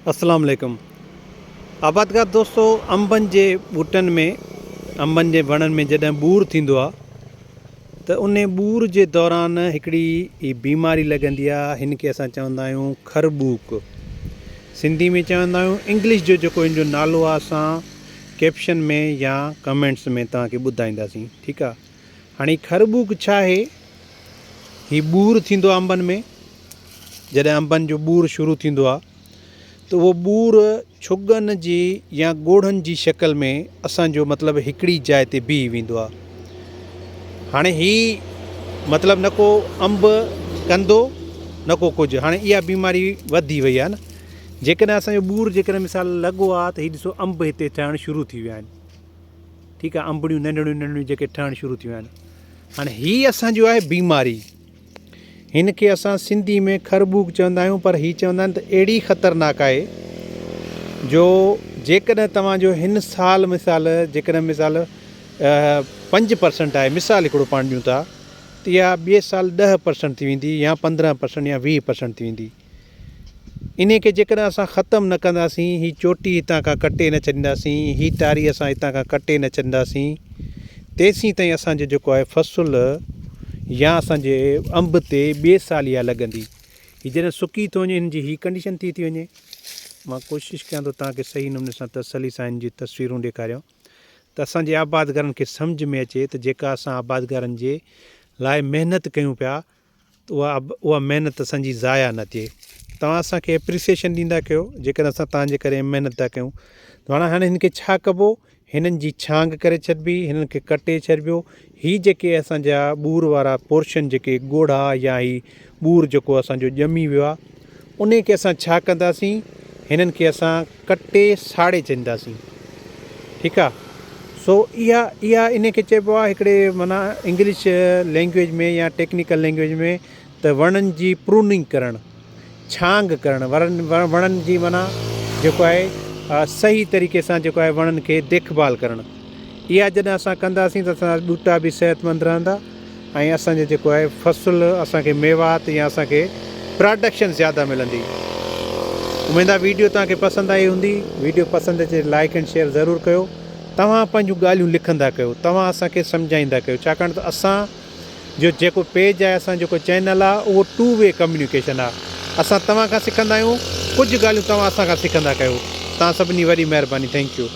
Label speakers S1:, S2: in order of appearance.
S1: اسلام عليڪم آبادگار دوستو انبن جي ٻوٽن ۾ انبن جي وڻن ۾ جڏهن ٻور ٿيندو آ ته ان ٻور جي دوران هڪڙي هي بيماري لڳندي آ هن کي اسان چوندا آهيون خربوڪ سنڌي ۾ چوندا آهيون انگلش جو جيڪو هن جو نالو آ اسان ڪيپشن ۾ يا ڪمينٽس ۾ توهان کي ٻڌائينداسين ٺيڪ آ هاڻي خربوڪ ڇا آهي هي ٻور ٿيندو آ انبن ۾ جڏهن انبن جو ٻور شروع ٿيندو آهي ته اهو ٻور ڇڳن جي يا ڳوڙهن جي شڪل ۾ اسان جو مطلب هڪڙي جاء تي بيهي ويندو آهي. هاڻي هي مطلب نه ڪو انب ڪندو نه ڪو ڪجهه هاڻي اها بيماري وڌي وئي آهي نه جيڪڏهن اسان جو ٻور جيڪڏهن مثال لڳو آهي ته هي ڏسو انب هتي ٺهڻ شروع ٿي ويا آهن ٺيڪ آهي انبڙيون ننڍڙيون ننڍڙيون جيڪي ٺهڻ شروع ٿي ويا آهن هاڻي هي اسان جو آهي بيماري هن کي اسان سنڌي ۾ خربوڪ چوندا آهيون پر هي چوندا آهن ته اهڙي خطرناڪ آهي جو جيڪڏهن توهان جو هن سال مثال جيڪڏهن مثال 5% آهي مثال هڪڙو پاڻ ڏيون ٿا ته اها ٻئي سال 10% ٿي ويندي يا 15% يا 20% ٿي ويندي. انهي کي جيڪڏهن اسان ختم نه ڪنداسين، هي چوٽي هتان کان ڪٽي نه ڇڏينداسين، هي ٽاري اسان هتان کان ڪٽي نه ڇڏينداسين، تيسين تائين اسان جو جيڪو آهي فصل يا اسان جي انب تي ٻئي سال اها لڳندي. هي جڏهن سڪي ٿو وڃي هن جي هي ڪنڊيشن ٿي ٿي وڃي. مان ڪوشش ڪيان ٿو توهان کي صحيح نموني سان تسلي سان هن جي تصويرون ڏيکاريان ته اسان جي آبادگارن کي سمجهه ۾ اچي ته جيڪا اسان آبادگارن جي لاء محنت ڪيون پيا ته اها اها محنت اسان جي ضايع نه ٿئي. توهان اسان کي اپريسيئيشن ڏيندا ڪيو جيڪڏهن اسان توهان جي ڪري محنت ٿا ڪيون ته هاڻي هاڻي هن کي ڇا ڪبو هنن جي ڇانگ ڪري ڇڏبي هنن کي ڪٽي ڇڏبو هي جيڪي اسان جا ٻور وارا پورشن جيڪي ڳوڙها يا هي ٻور جيڪو اسان جو ڄمي ويو آهي انهي کي اسان ڇا ڪنداسين هنن کي اسان ڪٽي ساڙي ڇڏينداسين ٺيڪ آ سو اها اها انهي کي چئبو آ هڪڙي معنيٰ انگلش لينگويج ۾ يا ٽيڪنيڪل لينگويج ۾ ته وڻن جي پروننگ ڪرڻ ڇانگ ڪرڻ ورن وڻن جي معنيٰ جيڪو آهي صحيح طريقي سان جيڪو آهي وڻن کي ديک ڀال ڪرڻ اها جڏهن اسان ڪنداسين ته اسان جا ٻوٽا به صحتمند رهندا ۽ اسان جو جيڪو آهي فصل اسان کي ميوات يا اسان کي پراڊڪشن زياده ملندي. اميد آهي ويڊيو توهان کي پسند آئي هوندي. ويڊيو پسند اچي ته لائيڪ اينڊ شيئر ضرور ڪيو. توهان پنهنجون ڳالهيون لکندا ڪيو. توهان اسان کي سمجهائيندا ڪيو ڇاڪاڻ ته اسان جو جيڪو پيج آهي اسان جو جيڪو چينل آهي اهو ٽو وي ڪميونيڪيشن آهي. اسان توهان کان سکندا آهيون ڪجهه ڳالهيون توهان اسان کان سکندا ڪيو. توهان سڀني وڏي مهرباني thank you.